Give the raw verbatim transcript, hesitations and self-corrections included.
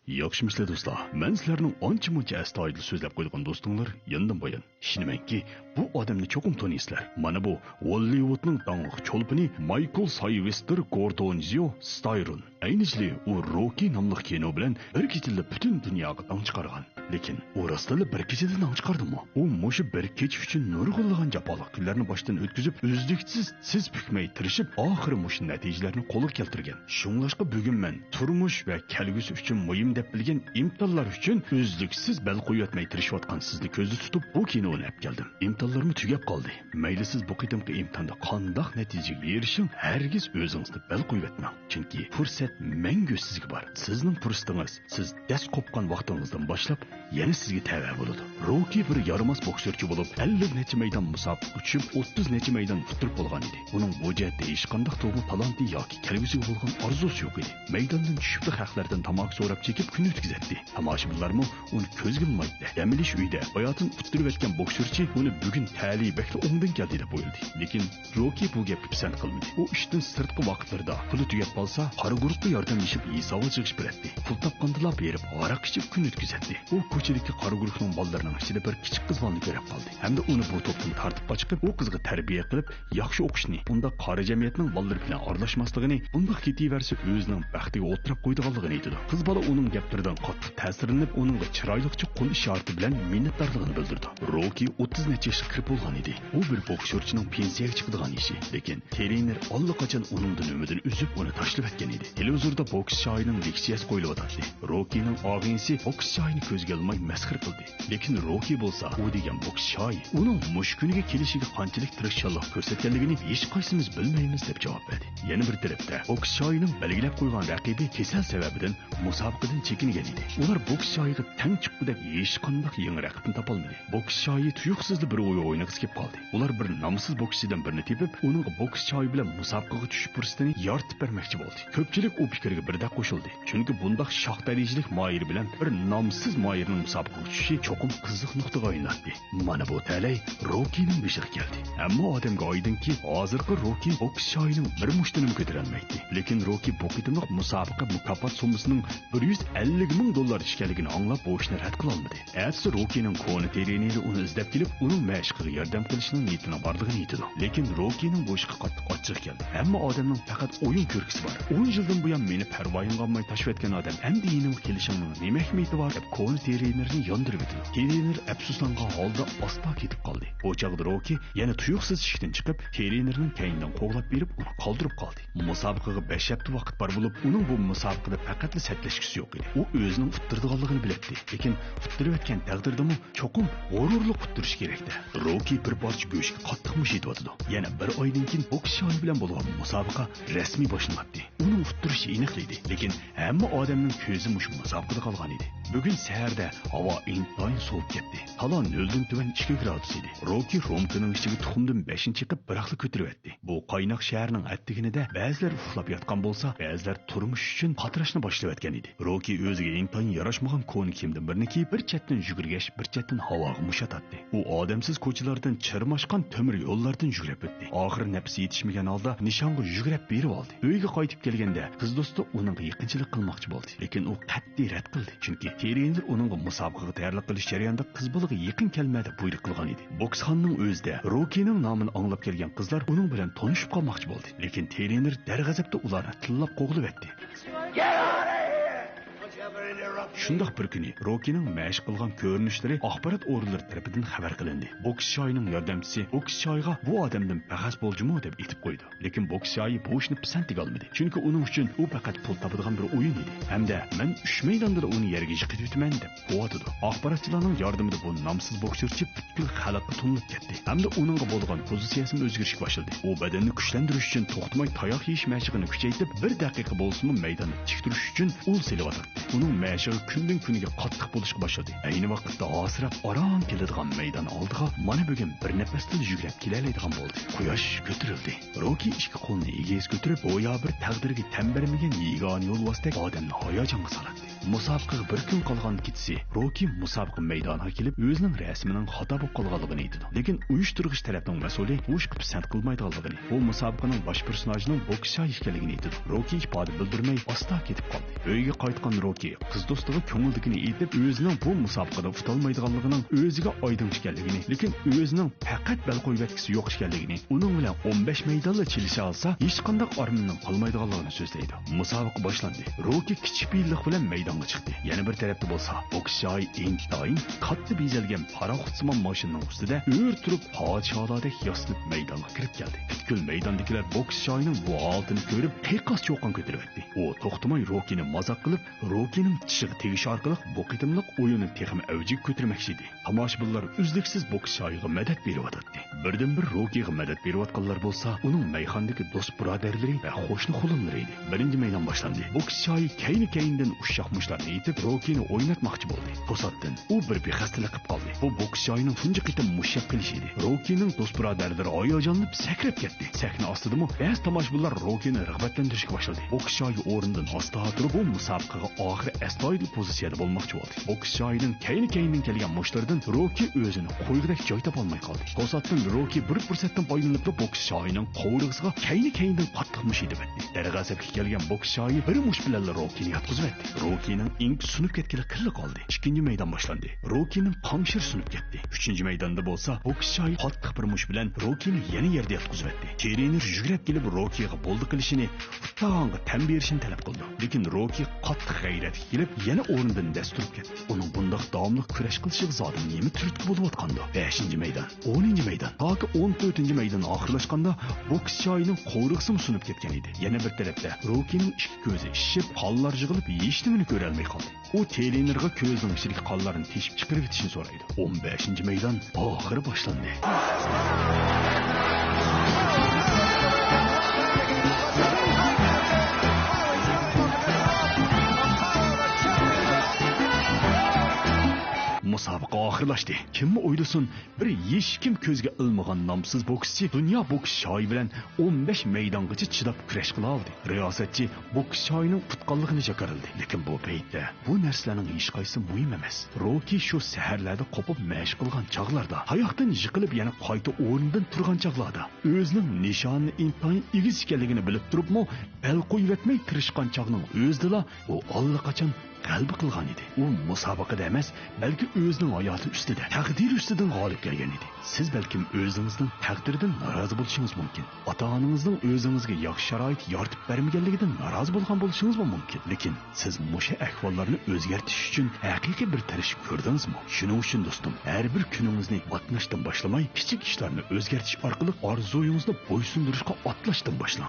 ياخشىمۇسىلەر دوستلار؟ مەن سىلەرنىڭ ئانچە-مۇنچە ئەستايىدىل سۆزلەپ قويىدىغان دوستۇڭلار يەنىدىن بايان. ئىشىنىمەنكى، بۇ ئادەمنى چوقۇم تونۇيسىلەر. مانا بۇ، ھوللىۋۇدنىڭ داڭلىق چولپىنى مايكل سايلۋېستېر گوردونزيو ستايرون. ئەينى چېغى ئۇ روكى ناملىق كىنو بىلەن بىر كېچىدىلا پۈتۈن دۇنياغا داڭ چىقارغان. لېكىن ئۇ راستلا بىر كېچىدە داڭ چىقاردىمۇ؟ ئۇ مۇشۇ بىر كېچە ئۈچۈن نۇرغۇنلىغان جاپالىق كۈنلەرنى باشتىن ئۆتكۈزۈپ، ئۈزلۈكسىز تىز پۈكمەي تىرىشىپ، ئاخىرى مۇشۇ نەتىجىلەرنى قولغا كەلتۈرگەن. شۇڭلاشقا بۈگۈن مەن تۇرمۇش ۋە كەلگۈسى ئۈچۈن مۇھىم دەپ بىلگەن ئىمتىھانلار ئۈچۈن ئۈزلۈكسىز بەل قويۇۋەتمەي تىرىشىۋاتقان سىزنى كۆزدە تۇتۇپ، بۇ كىنونى ئەپ كەلدىم. ئىمتىھانلارمۇ تۈگەپ قالدى. مەيلى سىز بۇ قېتىمقى ئىمتىھاندا قانداق نەتىجىگە ئېرىشىڭ، ھەرگىز ئۆزىڭىزنى بەل قويۇۋەتمەڭ. چۈنكى پۇرسەت مەڭگۈ سىزگە بار. سىزنىڭ پۇرسىتىڭىز سىز دەس قوپقان ۋاقتىڭىزدىن باشلاپ يەنە سىزگە تەۋە بولىدۇ. روكى بىر يارىماس بوكسورچى بولۇپ، ئەللىك نەچچە مەيدان مۇسابىقىگە چۈشۈپ، ئوتتۇز نەچچە مەيدان ئۇتتۇرۇپ بولغان ئىدى. ئۇنىڭ بۇ جەھەتتە ھېچقانداق تۇغما تالانتى ياكى كەلگۈسىگە بولغان ئارزۇسى يوق ئىدى. مەيداندىن چۈشۈپلا خەقلەردىن تاماكا سوراپ چېكىپ كۈن ئۆتكۈزەتتى. تاماشىبىنلارمۇ ئۇنى كۆزگە ئىلمايتتى. دەم ئېلىش ئۆيىدە باياتىن ئۇتتۇرۇۋەتكەن بوكسورچى ئۇنى بۈگۈن تەلىيى بەكلا ئوڭدىن كەلدى دەپ ئويلىدى. لېكىن روكى بۇ گەپكە پىسەنت قىلمىدى. ئۇ ئىشتىن سىرتقى ۋاقىتلىرىدا پۇلى تۈگەپ قالسا، قارا گۇرۇپقا ياردەملىشىپ ھېسابات يىغىشىپ بېرەتتى. پۇل تاپقاندىلا بېرىپ ھاراق ئىچىپ كۈن ئۆتكۈزەتتى. ئۇ كوچىدىكى قارا گۇرۇپنىڭ بالىلىرىنىڭ ئىچىدە بىر كىچىك قىز بالىنى كۆرۈپ قالدى ھەمدە ئۇنى بۇ توپتىن تارتىپ قاچىقىپ، ئۇ قىزغا تەربىيە قىلىپ، ياخشى ئوقۇشنى، بۇنداق قارا جەمئىيەتنىڭ بالىلىرى بىلەن ئارىلاشماسلىقىنى، بۇنداق كېتىۋەرسە ئۆزىنىڭ بەختىگە ئولتۇراپ قويىدىغانلىقىنى ئېيتىدۇ. قىز بالا ئۇنىڭ گەپلىرىدىن قاتتىق تەسىرلىنىپ، ئۇنىڭغا چىرايلىقچە قول ئىشارىتى بىلەن مىننەتدارلىقىنى بىلدۈردى. روكى ئوتتۇز نەچچە ياشقا كىرىپ بولغان ئىدى. ئۇ بىر بوكسورچىنىڭ پېنسىيەگە چىقىدىغان يېشى. لېكىن ترېنېر ئاللىقاچان ئۇنىڭدىن ئۈمىدىنى ئۈزۈپ، ئۇنى تاشلىۋەتكەن ئىدى. تېلېۋىزوردا بوكس شاھىنىڭ لېكسىيەسى قويۇلۇۋاتاتتى. روكىنىڭ ئاغىنىسى بوكس شاھىنى كۆزگە ئىلماي مەسخىرە قىلدى. لېكىن روكى بولسا، ئۇ دېگەن بوكس شاھى ئۇنىڭ مۇشۇ كۈنگە كېلىشىگە قانچىلىك تىرىشچانلىق كۆرسەتكەنلىكىنى ھېچقايسىمىز بىلمەيمىز، دەپ جاۋاب بەردى. يەنە بىر تەرەپتە، بوكس شاھىنىڭ بەلگىلەپ قويغان رەقىبى كېسەل سەۋەبىدىن مۇسابىقىدىن چېكىنگەن ئىدى. ئۇلار بوكس شاھىغا تەڭ چىققۇدەك ھېچقانداق يېڭى رەقىبنى تاپالمىدى. بوكس شاھى تۇيۇقسىزلا بىر ئويۇن ئوينىغۇسى كېلىپ قالدى. ئۇلار بىر نامسىز بوكسچىدىن بىرنى تېپىپ، ئۇنىڭغا بوكس شاھى بىلەن مۇسابىقىگە چۈشۈش پۇرسىتىنى يارىتىپ بەرمەكچى بولدى. كۆپچىلىك ئۇ پىكىرگە بىردەك قوشۇلدى. چۈنكى بۇنداق شاھ دەرىجىلىك ماھىر بىلەن بىر نامسىز ماھىرنىڭ مۇسابىقىگە چۈشۈشى چوقۇم قىزىق نۇقتىغا ئايلىناتتى. مانا بۇ تەلەي روكىنىڭ بېشىغا كەلدى. ھەممە ئادەمگە ئايدىڭكى، ھازىرقى روكى بوكس شاھىنىڭ بىر مۇشتىنىمۇ كۆتۈرەلمەيتتى. لېكىن روكى بۇ قېتىملىق مۇسابىقە مۇكاپات سوممىسىنىڭ بىر يۈز ئەللىك مىڭ دوللار ئىكەنلىكىنى ئاڭلاپ، بۇ ئىشنى رەت قىلالمىدى. ئەتىسى روكىنىڭ كونا ترېنېرى ئۇنى ئىزدەپ كېلىپ، ئۇنىڭ مەشىقىگە ياردەم قىلىشنىڭ نىيىتىنىڭ بارلىقىنى ئېيتىدۇ. لېكىن روكىنىڭ بۇ ئىشقا قاتتىق ئاچچىقى كەلدى. ھەممە ئادەمنىڭ پەقەت ئويۇن كۆركۈسى بار. ئون يىلدىن بۇيان مېنى پەرۋايىڭغا ئالماي تاشلىۋەتكەن ئادەم ئەمدى يېنىمغا كېلىشىڭنىڭ نېمە ئەھمىيىتى بار؟ دەپ كونا ترېنېرنى ياندۇرۇۋېتىدۇ. ترېنېر ئەپسۇسلانغان ھالدا ئاستا كېتىپ قالدى. بۇ چاغدا روكى يەنە تۇيۇقسىز ئىشىكتىن چىقىپ، ترېنېرنىڭ كەينىدىن قوغلاپ بېرىپ ئۇنى قالدۇرۇپ قالدى. مۇسابىقىگە بەش ھەپتە ۋاقىت بار بولۇپ، ئۇنىڭ بۇ مۇسابىقىدە پەقەتلا سەتلەشكۈسى يوق ئىدى. ئۇ ئۆزىنىڭ ئۇتتۇرىدىغانلىقىنى بىلەتتى. لېكىن ئۇتتۇرۇۋەتكەن تەقدىردىمۇ چوقۇم غۇرۇرلۇق ئۇتتۇرۇش كېرەكتە. روكى بىر پارچە گۆشكە قاتتىقمۇ شىدىۋاتىدۇ. يەنە بىر ئايدىن كېيىن بوكس شاھى بىلەن بولغان مۇسابىقە رەسمىي باشلىناتتى. ئۇنىڭ ئۇتتۇرۇشى ئېنىقلا ئىدى. لېكىن ھەممە ئادەمنىڭ كۆزى مۇشۇ مۇسابىقىدە قالغان ئىدى. بۈگۈن سەھەردە ھاۋا ئىنتايىن سوۋۇپ كەتتى. تالا نۆلدىن تۆۋەن ئىككى گرادۇس ئىدى. روكى رومكىنىڭ ئىچىگە تۇخۇمدىن بەشنى چېقىپ، بىراقلا كۆتۈرۈۋەتتى. بۇ قايناق شەھەرنىڭ ئەتىگىنىدە بەزىلەر ئۇخلاپ ياتقان بولسا، بەزىلەر تۇرمۇش ئۈچۈن قاتراشنى باشلىۋەتكەن ئىدى. روكى ئۆزىگە ئىنتايىن ياراشمىغان كونا كىيىمدىن بىرنى كىيىپ، بىر چەتتىن يۈگۈرگەچ، بىر چەتتىن ھاۋاغا مۇش ئاتاتتى. ئۇ ئادەمسىز كوچىلاردىن، چىرماشقان تۆمۈر يوللاردىن يۈگۈرۈپ ئۆتتى. ئاخىرى نەپىسى يېتىشمىگەن ھالدا نىشانغا يۈگۈرۈپ بېرىۋالدى. ئۆيگە قايتىپ كەلگەندە، قىز دوستى ئۇنىڭغا يېقىنچىلىق قىلماقچى بولدى. لېكىن ئۇ قەتئىي رەت قىلدى، چۈنكى ترېنېر ئۇنىڭغا مۇسابىقىگە تەييارلىق قىلىش جەريانىدا قىز بالىغا يېقىن كەلمە دەپ بۇيرۇق قىلغان ئىدى. بوكسخانىنىڭ ئۆزىدە روكىنىڭ نامىنى ئاڭلاپ كەلگەن قىزلار ئۇنىڭ بىلەن تونۇشۇپ قالماقچى بولدى. لېكىن ترېنېر دەرغەزەپتە ئۇلارنى تىللاپ قوغلىۋەتتى. شۇنداق بىر كۈنى روكىنىڭ مەشىق قىلغان كۆرۈنۈشلىرى ئاخبارات ئورۇنلىرى تەرىپىدىن خەۋەر قىلىندى. بوكس شاھىنىڭ ياردەمچىسى بوكس شاھىغا بۇ ئادەمدىن پەخەس بولجىمۇ دەپ ئېيتىپ قويدى. لېكىن بوكس شاھى بۇ ئىشنى پىسەنتىگە ئالمىدى. چۈنكى ئۇنىڭ ئۈچۈن ئۇ پەقەت پۇل تاپىدىغان بىر ئويۇن ئىدى. ھەمدە مەن ئۈچ مەيداندىلا ئۇنى يەرگە يىقىتىۋېتىمەن دەپ قوۋاتىدۇ. ئاخباراتچىلارنىڭ ياردىمىدە بۇ نامسىز بوكسورچى پۈتكۈل خەلققە تونۇلۇپ كەتتى. ھەمدە ئۇنىڭغا بولغان پوزىتسىيەسىمۇ ئۆزگىرىشكە باشلىدى. ئۇ بەدەننى كۈچلەندۈرۈش ئۈچۈن توختىماي تاياق يېيىش مەشىقىنى كۈچەيتىپ، بىر دەقىقە بولسىمۇ مەيداندا تىك تۇرۇش ئۈچۈن ئۇل سېلىۋاتاتتى. ئۇنىڭ مەشىقى كۈندىن كۈنگە قاتتىق بولۇشقا باشلىدى. ئەينى ۋاقىتتا ھاسىراپ ئاران كېلىدىغان مەيدان ئالدىغا مانا بۈگۈن بىر نەپەستىلا يۈگرەپ كېلەلەيدىغان بولدى. قۇياش كۆتۈرۈلدى. روكى ئىككى قولىنى ئېگىز كۆتۈرۈپ، گويا بىر تەقدىرگە تەن بەرمىگەن يېگانە يولۋاستەك ئادەمنى ھاياجانغا سالاتتى. مۇسابىقىگە بىر كۈن قالغان كېچىسى روكى مۇسابىقە مەيدانىغا كېلىپ، ئۆزىنىڭ رەسىمىنىڭ خاتا بولۇپ قالغانلىقىنى ئېيتىدۇ. لېكىن ئۇيۇشتۇرغۇچى تەرەپنىڭ مەسئۇلى بۇ ئىشقا پىسەنت قىلمايدىغانلىقىنى، بۇ مۇسابىقىنىڭ باش پېرسوناژىنىڭ بوكس شاھى ئىكەنلىكىنى ئېيتىدۇ. روكى ئىپادە بىلدۈرمەي ئاستا كېتىپ قالدى. ئۆيىگە قايتقان روكى قىز دوستىغا كۆڭلىدىكىنى ئېيتىپ، ئۆزىنىڭ بۇ مۇسابىقىدە ئۇتالمايدىغانلىقىنىڭ ئۆزىگە ئايدىڭ ئىكەنلىكىنى، لېكىن ئۆزىنىڭ پەقەت بەل قويۇۋەتكۈسى يوق ئىكەنلىكىنى، ئۇنىڭ بىلەن ئون بەش مەيدانلا چېلىشالىسا، ھېچقانداق ئارمىنىنىڭ قالمايدىغانلىقىنى سۆزلەيدۇ. مۇسابىقە باشلاندى. روكى كىچىك پېئىللىق بىلەن مەيدانغا چىقتى. يەنە بىر تەرەپتە بولسا، بوكس شاھى ئىنتايىن كاتتا بېزەلگەن پاراخوتسىمان ماشىنىنىڭ ئۈستىدە ئۆر تۇرۇپ، پادىشاھلاردەك ياسىنىپ مەيدانغا كىرىپ كەلدى. پۈتكۈل مەيداندىكىلەر بوكس شاھىنىڭ بۇ ھالىتىنى كۆرۈپ، قىيقاس-چۇقان كۆتۈرۈۋەتتى. ئۇ توختىماي روكىنى مازاق قىلىپ، روكىنىڭ چىشىغا تېگىش ئارقىلىق بۇ قېتىملىق ئويۇننى تېخىمۇ ئەۋجىگە كۆتۈرمەكچى ئىدى. تاماشىبىنلار ئۈزلۈكسىز بوكس شاھىغا مەدەت بېرىۋاتاتتى. بىردىنبىر روكىغا مەدەت بېرىۋاتقانلار بولسا ئۇنىڭ مەيخانىدىكى دوست بۇرادەرلىرى ۋە قوشنا قولۇملىرى ئىدى. بىرىنچى مەيدان باشلاندى. بوكس شاھى كەينى-كەينىدىن ئۇششاق مۇشلارنى ئېتىپ، روكىنى ئويناتماقچى بولدى. توساتتىن ئۇ بىر بىخەستەلىك قىلىپ قالدى. بۇ بوكس شاھىنىڭ تۇنجى قېتىم مۇشت يەپ قېلىشى ئىدى. روكىنىڭ دوست بۇرادەرلىرى ھاياجانلىنىپ سەكرەپ كەتتى. سەھنە ئاستىدىمۇ بەزى تاماشىبىنلار روكىنى رىغبەتلەندۈرۈشكە باشلىدى. بوكس شاھى ئورنىدىن ئاستا تۇرۇپ، بۇ مۇسابىقىگە ئاخىرى ئەستايىدىل پوزىتسىيەدە بولماقچى بولدى. بوكس شاھىنىڭ كەينى-كەينىدىن كەلگەن مۇشتلىرىدىن روكى ئۆزىنى قويغۇدەك جاي تاپالماي قالدى. توساتتىن روكى بىر پۇرسەتتىن پايدىلىنىپلا بوكس شاھىنىڭ قوۋۇرغىسىغا كەينى-كەينىدىن قاتتىق مۇشت ئېتىۋەتتى. دەرغەزەپكە كەلگەن بوكس شاھى بىر مۇشت بىلەنلا روكىنى ياتقۇزۇۋەتتى. روكىنىڭ ئېڭىكى سۇنۇپ كەتكىلى قىللا قالدى. ئىككىنچى مەيدان باشلاندى. روكىنىڭ قامشىرى سۇنۇپ كەتتى. ئۈچىنچى مەيداندا بولسا بوكس شاھى قاتتىق بىر مۇشت بىلەن روكىنى يەنە يەردە ياتقۇزۇۋەتتى. ترېنېر يۈگرەپ كېلىپ روكىغا بولدى قىلىشىنى، ئۇتتاغانغا تەن بېرىشىنى تەلەپ قىلىدۇ. لېكىن روكى قاتتىق غەيرەتكە كېلىپ، يەنە ئورنىدىن دەس تۇرۇپ كەتتى. ئۇنىڭ بۇنداق داۋاملىق كۈرەش قىلىشىغا زادى نېمە تۈرتكە بولۇۋاتقاندۇ؟ بەشىنچى مەيدان، ئونىنچى مەيدان، تاكى ئون تۆتىنچى مەيدان ئاخىرلاشقاندا، بوكس شاھىنىڭ قورۇسىمۇ سۇنۇپ كەتكەن ئىدى. يەنە بىر تەرەپتە، روكىنىڭ ئىككى كۆزى شىشىپ، قانلار يىغىلىپ، ھېچنېمىنى كۆرەلمەي قالدى. ئۇ ترېنېرغا كۆزىنىڭ ئىچىدىكى قانلارنى تېشىپ چىقىرىۋېتىشنى سورايدۇ. ئون بەشىنچى مەيدان ئاخىرى باشلاندى. مۇسابىقە ئاخىرلاشتى. كىممۇ ئويلىسۇن، بىر ھېچكىم كۆزگە ئىلمىغان نامسىز بوكسچى دۇنيا بوكس شاھى بىلەن ئون بەش مەيدانغىچە چىداپ كۈرەش قىلالىدى. رىياسەتچى بوكس شاھىنىڭ پۇت قانلىقىنى جاكارلىدى. لېكىن بۇ پەيتتە بۇ نەرسىلەرنىڭ ھېچقايسىسى مۇھىم ئەمەس. روكى شۇ سەھەرلەردە قوپۇپ مەشىق قىلغان چاغلاردا، تاياقتىن يىقىلىپ يەنە قايتا ئورنىدىن تۇرغان چاغلاردا، ئۆزىنىڭ نىشانىنى ئىنتايىن ئېگىز ئىكەنلىكىنى بىلىپ تۇرۇپمۇ بەل قويۇۋەتمەي تىرىشقان چاغنىڭ ئۆزىدىلا ئۇ ئاللىقاچان غەلىبە قىلغان ئىدى. ئۇ مۇسابىقىدە ئەمەس، بەلكى ئۆزىنىڭ ھاياتى ئۈستىدە، تەقدىرى ئۈستىدىن غالىب كەلگەن ئىدى. سىز بەلكىم ئۆزىڭىزنىڭ تەقدىرىدىن نارازى بولۇشىڭىز مۇمكىن. ئاتا-ئانىڭىزنىڭ ئۆزىڭىزگە ياخشى شارائىت يارىتىپ بەرمىگەنلىكىدىن نارازى بولغان بولۇشىڭىزمۇ مۇمكىن. لېكىن سىز مۇشۇ ئەھۋاللارنى ئۆزگەرتىش ئۈچۈن ھەقىقىي بىر تىرىشىپ كۆردىڭىزمۇ؟ شۇنىڭ ئۈچۈن، دوستۇم، ھەر بىر كۈنىڭىزنى ئاتناشتىن باشلىماي، كىچىك ئىشلارنى ئۆزگەرتىش ئارقىلىق ئارزۇيىڭىزنى بويسۇندۇرۇشقا ئاتلاشتىن باشلاڭ.